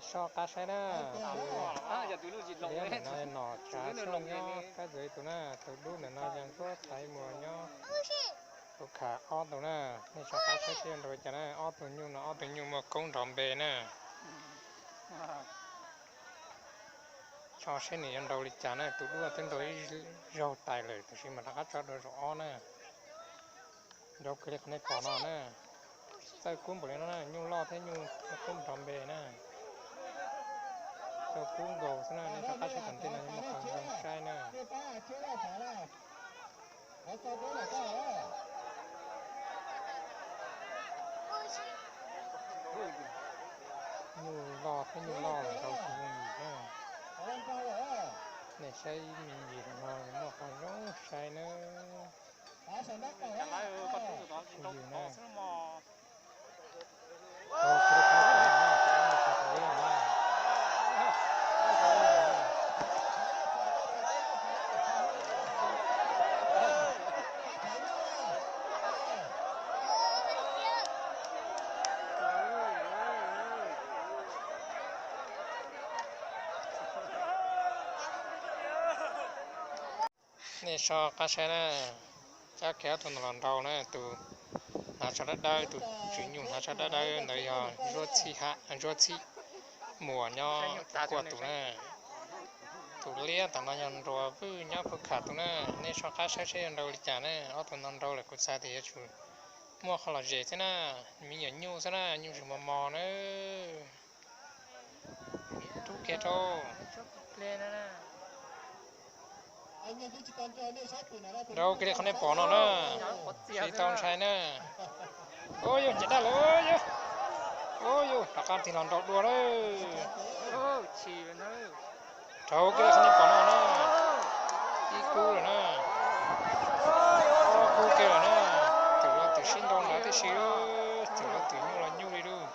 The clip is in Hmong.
Soj qab saib na, tus liab ntawm no nom tsav xyoob nyob kab ntxwv tus na, tus dub ntawm no yog ntsuab thaiv muas nyob, tus kham ob tus na. Nej soj qab saib seb yuav nrau li cas na, ob tug nyuj no ob tug nyuj muaj koob nrov npe na. Soj saib nws yuav nrau li cas na, tus dub twb nrau ib zaug tais lawm tab sis mas rov qab tso dua zaum ob na. Nrau kiag li qhov nej pom no na. Txawj kub npaum li no na, nyuj loj thiab nyuj kub nrov npe na. Txawj kub nkaus xwb na, nej soj qab saib tom ntej no yuav muaj qhov zoo saib na. Nyuj loj thiab nyuj loj los nrau tsis yooj yim na. Nej saib me ntsis no muaj qhov zoo saib na. Tsis yws na. Nej soj qab saib na, cab kiag ob tug no los nrau na, tus hnav tsho dawb dawb, tus tswv nyuj hnav tsho dawb dawb ntawd yog Ntsuab Txhij ha, Ntsuab Txhij Muas nyob Kuaj tus na. Tus liab tom no yog Nruas Vwj nyob Phuv Kham tus na. Nej soj qab saib saib yuav nrau li cas na, ob tug no nrau lawm kuv xav tias yuav tsum muaj qhov lom zem xwb na, me nyuam nyuj xwb na, nyuj tsis mos mos na. Rub kiag rau. Nrau kiag li qhov nej pom no na, tsis tau ntshai na. Ua yus nce daj lawm yus. Ua yus rov qab tig los nrau dua lawm. Rau kiag li qhov nej pom no na, ib kub lawm na, ob kub kiag lawm na. Twm los twm sib nrau ntawd tib si, twm los twm nyuj los nyuj li lawm.